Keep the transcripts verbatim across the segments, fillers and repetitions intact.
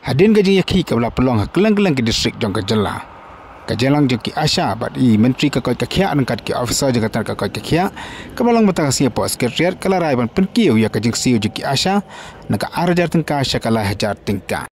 Hadien ka jingïakhih kaba la pynlong ha kylleng kylleng ki district jong ka jylla, ka jingïalang jong ki ASHA bad i Myntri ka koit ka khiah ryngkat ki officer jong ka tnat ka koit ka khiah, kaba la long mynta ka sngi hapoh Secretariat, ka la rai ban pynkiew ïa ka jingsiew jong ki ASHA na ka ar hajar tyngka sha ka lai hajar tyngka.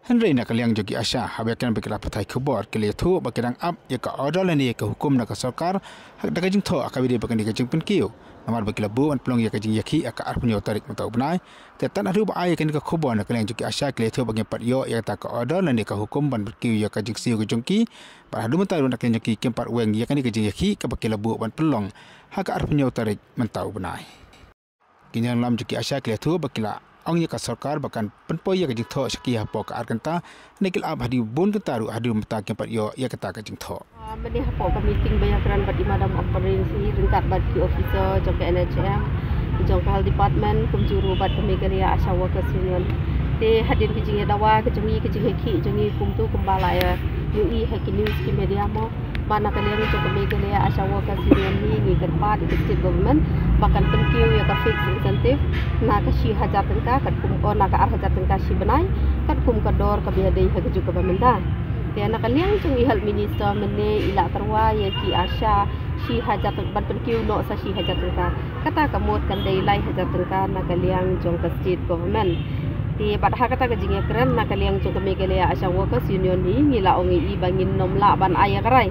Hynrei na ka liang jong ki ASHA, haba ïakren bad ki lad pathai khubor, ki la ïathuh ba ki dang ap ïa ka order lane ïa ka hukum na ka sorkar ha ka jingthoh ha kaba ïadei bad kane ka jingpynkiew, namar ba ki la buh ban pynlong ïa ka jingïakhih ha ka arphew hynñiew tarik mynta u bnai. Te tad haduh ba ai ïa kane ka khubor na ka liang jong ki ASHA, ki la ïathuh ba kim pat ïoh ïa kata ka order lane ka hukum ban pynkiew ïa ka jingsiew ka jong ki. Bad haduh mynta ruh na ka liang jong ki kim pat weng ïa kane ka jingïakhih kaba ki la buh ban pynlong ha ka arphew hynñiew tarik mynta u bnai. Ki nongïalam jong ki ASHA ki la ïathuh ba ki la ong ïa ka sorkar ba kan pynpoi ïa ka jingthoh sha ki hapoh ka ar kynta, hynrei ki la ap hadien bun kynta ruh haduh mynta kim pat ïoh ïa kata ka jingthoh. Ah, mynne hapoh ka meeting ba ïakren bad i Madam Okpar Rynsi ryngkat bad ki officer jong ka NHM, jong ka Health Department, kumjuh ruh bad ka Meghalaya ASHA Workers Union. Te hadien ka jingïadawa ka jong ngi, ka jingïakhih jong ngi, kumto kumba la ïa ïohi ha ki news ki media mo, ba na ka liang jong ka Meghalaya ASHA Workers Union hi ngi kyrpad ïa ka state government ba kan pynkiew ïa ka fixed incentive na ka shi hajar tyngka katkum, oh, na ka ar hajar tyngka shi bnai katkum ka dor kaba ïadei ha kajuh kaba mynta. Te na ka liang jong i Health Minister mynne i la tyrwa ïa ki ASHA shi hajar tyng-, ban pynkiew noh sa shi hajar tyngka. Kata ka mut kan dei lai hajar tyngka na ka liang jong ka state government. Te bad ha kata ka jingïakren na ka liang jong ka Meghalaya ASHA Workers Union hi ngi la ong ïa i ba ngin nym lah ban ai ïa ka rai.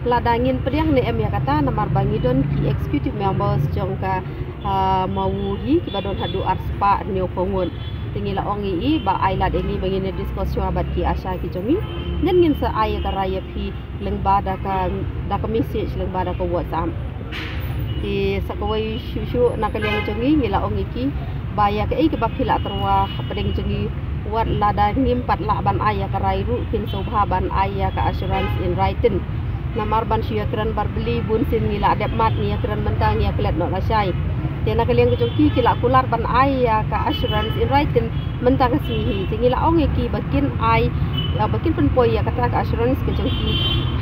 Lada ngin pdiang ne em ïa kata, namar ba ngi don ki executive members jong ka, ah, Mawu hi kiba don haduh arspah hynñiewphew ngut. Te ngi la ong ïa i ba ai lad ïa ngi ba ngin ïa discuss shuwa bad ki ASHA ki jong ngi. Then ngin sa ai ïa ka rai ïa phi lyngba da ka, da ka message lyngba da ka WhatsApp. Te sa kawei shuh shuh na ka liang jong ngi ngi la ong ïa ki ba ïa kaei kaba phi la tyrwa hapdeng jong ngi, wat lada ngim pat lah ban ai ïa ka rai ruh phin sngewbha ban ai ïa ka assurance in writing. Namar ban shu ïakren bad bli bun sien ngi la dep mad, ngi ïakren mynta ngi ïaklet noh lashai. Te na ka liang ka jong ki ki la kular ban ai ïa ka assurance in writing mynta ka sngi hi. Te ngi la ong ïa ki ba kin ai, ba kin pynpoi ïa kata ka assurance ka jong ki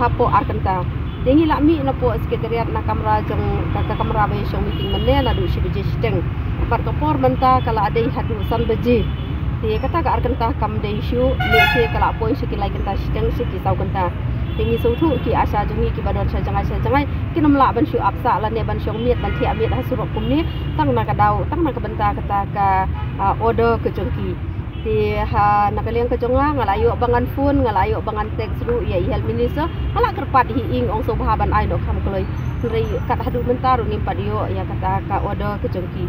hapoh ar kynta. Te ngi la mih napoh Secretariat na kamra jong ka, ka kamra ba ïa shong meeting mynne naduh shi baje shiteng. Bad ka por mynta ka la dei haduh san baje. Te kata ka ar kynta kam dei shuh, lehse ka la poi sha ki lai kynta shiteng, sha ki saw kynta. Te ngi sngewthuh ki ASHA jong ngi kiba don sha jngai sha jngai kin ym lah ban shu ap sah lane ban shong miet ban thiah miet ha surok kumne tang na ka daw, tang na ka bynta kata ka, ah, order ka jong ki. Te ha na ka liang ka jong nga, nga la ïoh ba ngan phone, nga la ïoh ba ngan text ruh ïa i Health Minister, nga la kyrpad hi ing ong sngewbha ban ai noh kham kloi. Hynrei kat haduh mynta ruh ngim pat ïoh ïa kata ka order ka jong ki.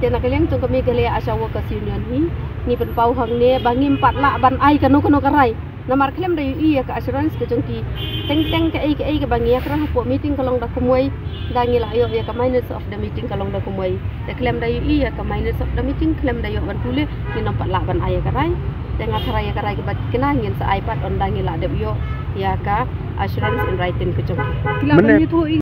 Te na ka liang jong ka Meghalaya ASHA Workers Union hi ngi pynpaw hangne ba ngim pat lah ban ai kano kano ka rai. Namar khlem da ïohi ïa ka assurance ka jong ki. Teng teng kaei kaei kaba ngi ïakren hapoh meeting ka long da kumwei, da ngi la ïoh ïa ka minutes of the meeting ka long da kumwei. Te khlem da ïohi ïa ka minutes of the meeting, khlem da ïoh ban pule, ngin ym pat lah ban ai ïa ka rai. Te nga tharai ïa ka rai kaba thikna ngin sa ai pat ynda ngi la dep ïoh ïa ka assurance in writing ka jong ki. Mynne